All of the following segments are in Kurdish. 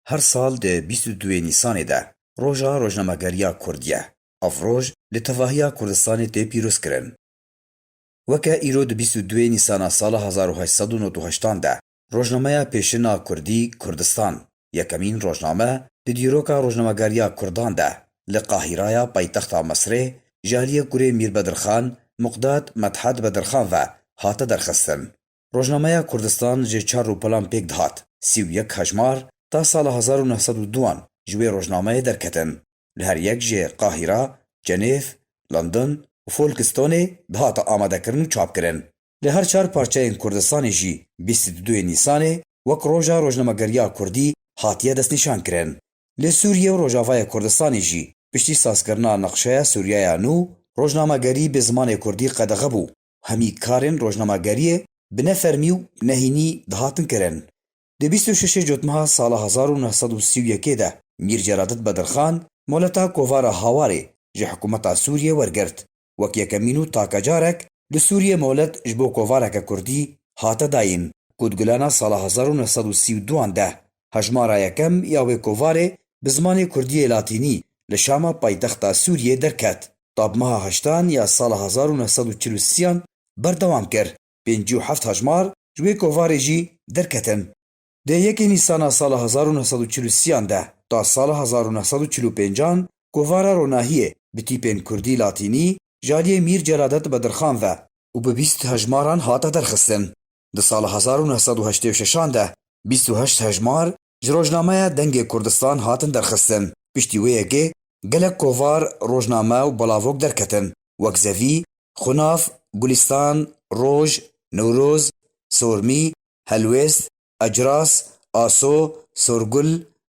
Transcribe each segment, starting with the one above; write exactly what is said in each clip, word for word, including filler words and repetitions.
Her sal di bîst û duyê Nîsanê de Roja Rojnamegeriya Kurdî ye. Ev roj li tevahiya Kurdistanê tê pîrozkirin. Weke îro di bîst û duyê Nîsana sala hezar û heşt sed û nod û heştan de rojnameya pêşin a kurdî Kurdistan, yekemîn rojname di dîroka rojnamegeriya kurdan de, li Qahîraya paytexta Misrê, ji aliyê kurê Mîr Bedirxan, Muqdad Medhed Bedirxan ve hate derxistin. Rojnameya Kurdistan ji çar rûpelan pêk dihat, sî û yek hejmar, ta sala hezar û neh sed û duan ji wê rojnameyê derketin. Li her yek ji Qahîra, Cenêv, London û Folkestonê dihate amadekirin û çapkirin. Li her çar parçeyên Kurdistanê jî bîst û duyê Nîsanê wek Roja Rojnamegeriya Kurdî hatiye destnîşankirin. Li Sûriyê û Rojavayê Kurdistanê jî piştî sazkirina nexşeya Sûriyeya nû, rojnamegerî bi zimanê kurdî qedexe bû. Hemî karên rojnamegeriyê bi nefermî û nehînî dihatin kirin. Di bîst û şeşê Cotmeha sala hezar û neh sed û sî û yekê de Mîr Celadet Bedirxan moleta kovara Hawarê ji hikûmeta Sûriyê wergirt. Wek yekemîn û take carek li Sûriyê molet ji bo kovareke kurdî hate dayîn ku di gulana sala hezar û neh sed û sî û duan de hejmara yekem ya wê kovarê bi zimanê kurdiyê latînî li Şama paytexta Sûriyê derket. Ta bi meha heştan ya sala hezar û neh sed û çil û sêyan berdewam kir. Pêncî û heft hejmar ji wê kovarê jî derketin. Di yekê Nîsana sala hezar û neh sed û çil û sêyan de ta sala hezar û neh sed û çil û pêncan kovara Ronahiyê bi tîpên kurdî latînî ji aliyê Mîr Celadet Bedirxan ve û bi bîst hejmaran hate derxistin. Di sala hezar û neh sed û heştê û şeşan de bîst û heşt hejmar ji rojnameya Dengê Kurdistan hatin derxistin. Piştî wê yekê gelek kovar, rojname û belavok derketin, wek Zevî, Xunav, Gulistan, Roj, Newroz, Sormî, Helwêst, Ecras, Aso, Sorgul,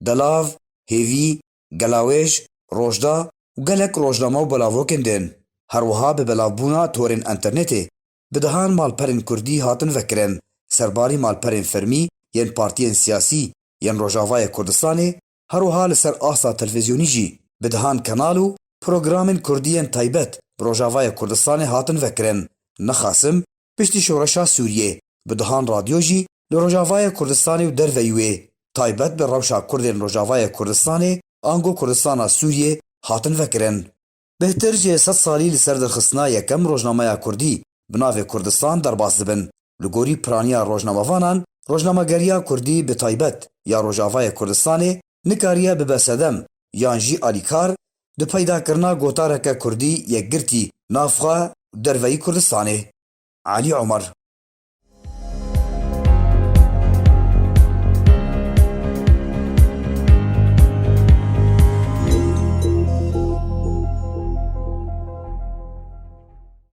Delav, Hêvî, Gelawêj, Rojda û gelek rojname û belavokên din. Her wiha bi belavbûna torên înternetê bi dehan malperên kurdî hatin vekirin, serbarî malperên fermî yên partiyên siyasî yên Rojavayê Kurdistanê, her wiha li ser asta televîzyonî jî bi dehan kenal û programên kurdî yên taybet bi Rojavayê Kurdistanê hatin vekirin. Nexasim, piştî şoreşa Sûriyê, bi dehan radyo jî li Rojavayê Kurdistanê û derveyî wê, taybet bi rewşa Kurdên Rojavayê Kurdistanê ango Kurdistana Sûriyê hatin vekirin. Bêhtir ji sed salî li ser derxistina yekem rojnameya kurdî bi navê Kurdistan derbas dibin. Li gorî piraniya rojnamevanan, rojnamegeriya kurdî bi taybet ya Rojavayê Kurdistanê nikariye bibe sedem yan jî alîkar di peydakirina gotareke kurdî yekgirtî navxwe û derveyî Kurdistanê. Elî Omer,